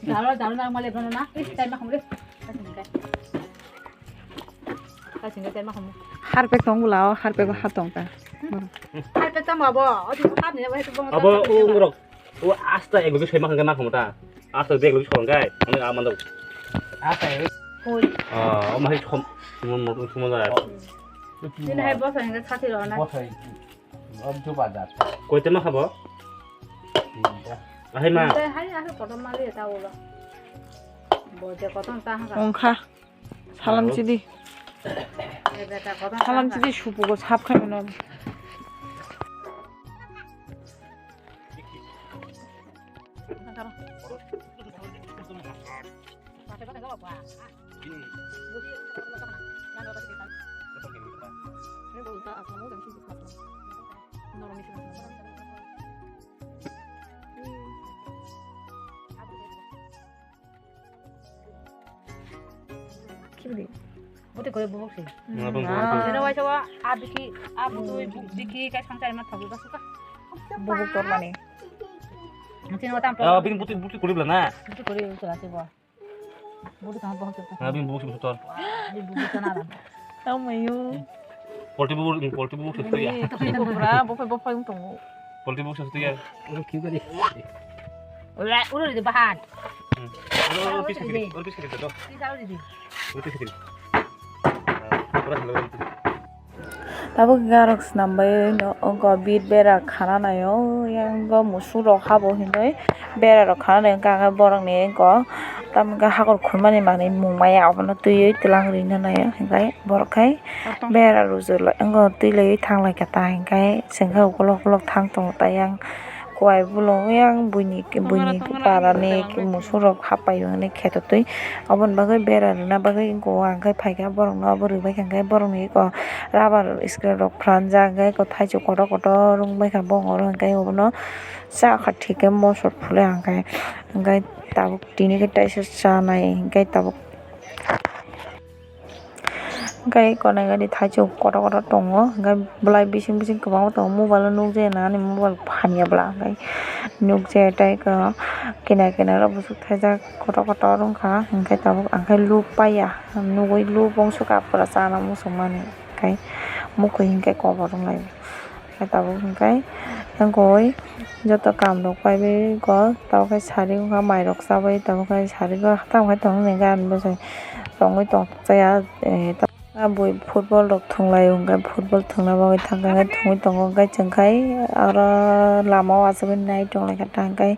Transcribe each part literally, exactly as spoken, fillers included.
Dalo, dalo nang mali bana na. Eh, tai ma kham re. Kasing kai. Kasing kai tai ma kham. Harpek tong bula, o harpek ha tong ta. Harpek tamo abo, o di hap ni abo, abo, o ngorok. O asta ego je sema khangka na khamo ta. Asta de ego je khangka. Ani a mando. Asta ego. Hoi. Ah, o ma hai khom. Mo mo mo da. Ini hai bosa hingga sati ro na. Bosa ini. Om tu pada. Koi tema khabo? Ini ta. Ahai ma. Hai, hai, aku kotor mali ta ulo. Bo je kotor ta ha. Ongkha. Salam chidi. Salam chidi supugo sap khai mano. Kibri. Buti kore bubuk si. Nabung Ah. Jero waisa wa a biki, a butu biki kai samchari ma thabu basuka. Bubuk tormani. Mungkin wa tam Ah, problem. Bini buti, buti kore bela na. Buti kore utu lasi bo. Buti tang bohong tu. Ah, bini bubuk si butu tor. Di bubuk tana. Tau mayu. Polti bubuk, polti bubuk si tu ya. Ini, tapi ini bubuk ra, bopoi, bopoi untung. Polti bubuk si tu ya. Ura, ura di bahan. Hmm. Ura, ura, pis kiri, ura, pis kiri tu. Pis ura di. Tabuk garok swnam bai no ongko bit bera khana naio, yang go musuk rok habo hinwi bera rok khana naio, hwnkhe borok ni ongko tamo khe hakor khulmani manwi mung maya abono twiwi twlang rwino naio, hwnkhe borok khai bera rwjak lai ongko twi laiwi thang lai kha ta, hwnkhe chwng khe ukolok ukolok thang tongo ta yang. Kuai bolong yang buini, buini para ni musuk rok hapai mani kheto twi. Aboni bagwi bera rwna bagwi wngkha, hwnkhe phaikha borokno abo rwbaikha, hwnkhe borokni eko rubber screen rok phanjak, hwnkhe eko thaichuk kotor kotor wngbaikha, bongor hwnkhe obono chakha thik khe mosok phulai hwnkhe, hwnkhe tabuk tini khe taisa chanai hwnkhe tabuk. Hwnkhe konai gari thaichuk kotor kotor tongo, hwnkhe bolai bising bising kwbangma tongo, mobile o nukjaya nang ani mobile hamya bwla, hwnkhe nukjaya tei kinar kinar o bwswk thaijak kotor kotor wngkha, hwnkhe tabuk ang khe lub paiya, nugwi lub wngsuka pura chana muchungmani, hwnkhe mukhwi hwnkhe kobor wnglai. Khe tabuk hwnkhe tangkoi joto kam rok paibai go, tabuk khe sari wngkha mai rok chabai, tabuk khe sari go tamo khe tongmani gan bwsai tongwi tong chaya, eh, ta-, bui football rok thwng lai o hwnkhe football thwngna bagwi thang khe thwngwi tongo, hwnkhe chwng khai aro lama o achugwi nai tong lai kha ta hwnkhe.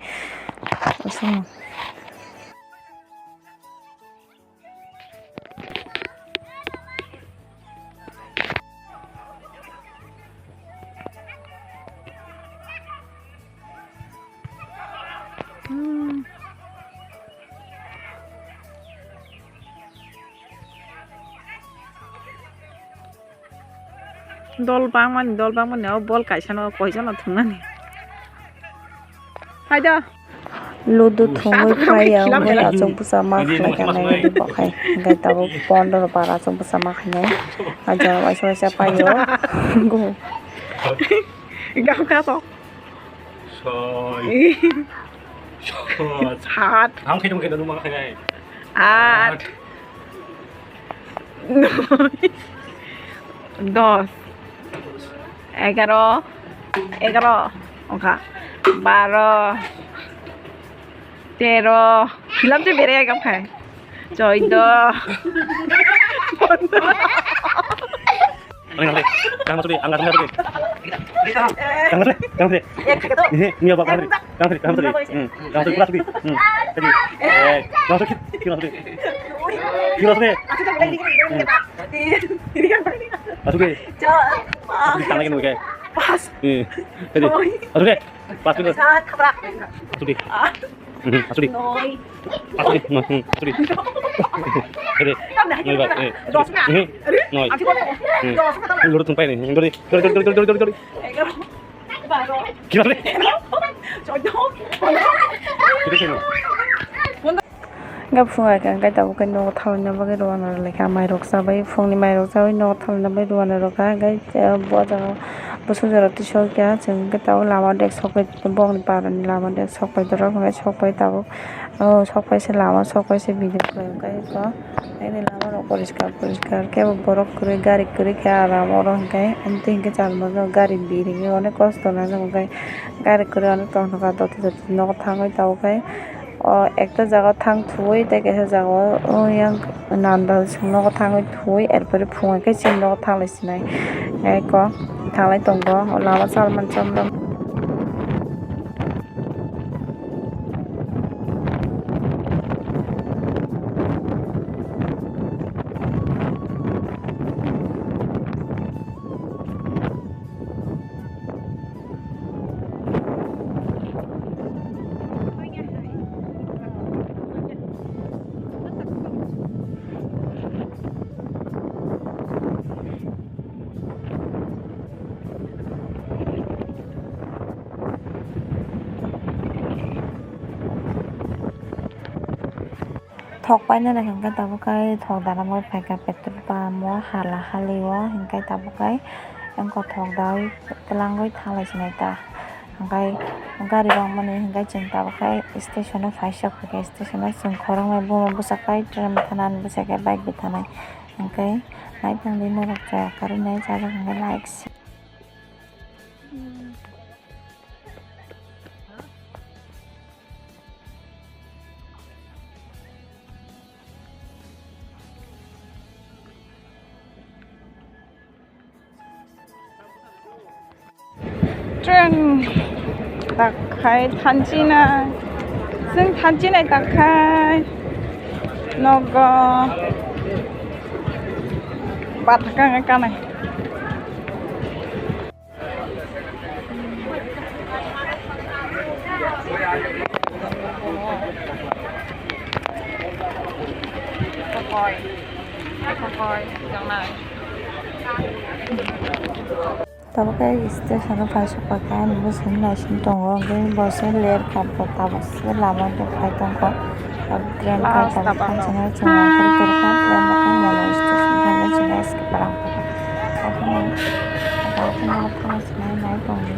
Dol bangmani, dol bangmani, o bol kaisa no koichano thungnani. Hai da. Ludu thungwi phai ya, wngwi achuk bwsa ma khlai ka nai di bo khai. Hingke tabuk pondro bar achuk bwsa ma khainai. Ajak waisa waisa paio. Go. Gam kha to. Soi. Sot. Hat. Ang khai tong khai da numa khai nai. At. Noi. Dos. Egaro. Egaro. Ongkha. Baro. Tero. Hilam je bere agam khai. Choido. Pondro. Ani nang deh. Kang masuk deh, angkat masuk deh. Kang masuk deh, kang masuk deh. Ini, ini apa, kang masuk deh. Kang masuk deh, kang masuk deh. Hmm, kang masuk deh, masuk deh. Hmm. Tadi. Eh, masuk deh, masuk deh. Masuk deh. Hmm. Masuk deh. Masuk deh, tangan lagi, oke. Pas. Iya. Tadi. Masuk deh. Pas dulu. Masuk deh. Mhm, asuri. Noi. Asuri. Noi. Mhm, asuri. Asuri. Noi ba, eh, asuri. Mhm, noi. Mhm. Lurut tumpai ni. Dori, dori, dori. Gila deh. Gila sih, no. Gak phungai kha, hingke tabuk khe nogo thalna bagwi rwna rwlai kha, mairok chabai, phungni mairok chabai nogo thalna bagwi rwna rwkha, hingke, eh, bo jaga bwswk jora tisok ya, chwng khe tabuk lama dek sokbai, bokni parani lama dek sokbai dorok, hingke sokbai tabuk, oh, sokbai se lama, sokbai se video khlai, hingke eko, haini lama rok poriskar, poriskar khe bo borok kwrwi, gari kwrwi khe aram oro hingke, amtwi hingke chal mano gari biringwi onek kosto nang nang hingke gari kwrwi onek tong thangkha, doti doti nogo thangwi tabuk khe. O ekta jaga o thang thwi tei kaisa jaga o, o yang nandal song nogo thangwi thwi, er pore phungai khe chini nogo thanglai sinai. Eko thanglai tongo, o lama salmani chomdom. Thok painani hwnkhe tabuk khe thok dana moi phaikha petrol pump o hala hali o, hwnkhe tabuk khe wngkha thok daui twlangwi thanglai sinai ta, hwnkhe gari rok mani hwnkhe chwng tabuk khe station o phai sok phaikha, station o chwng khoroknwi buma bwsakhe train thanani bwsakhe bike bo thanai, hwnkhe naitongdi norok chaya karwi nai chajak hwnkhe like se. Train tak khai thanchina, chwng thanchina tak khai nogo bathakang kanai. Tabuk khe station o paisuk paikha, ani bwskango naising tongo, hwnkhe bo se ler kha, bo tabuk se lama rok phai tongkha. Tabuk train phai tabuk thansa nai chwng naikhwlwi torkha, train rok phano station thangwi chwng nai skipper rang kha. Okhorno, okhorno thangwi chwng nai tongdi.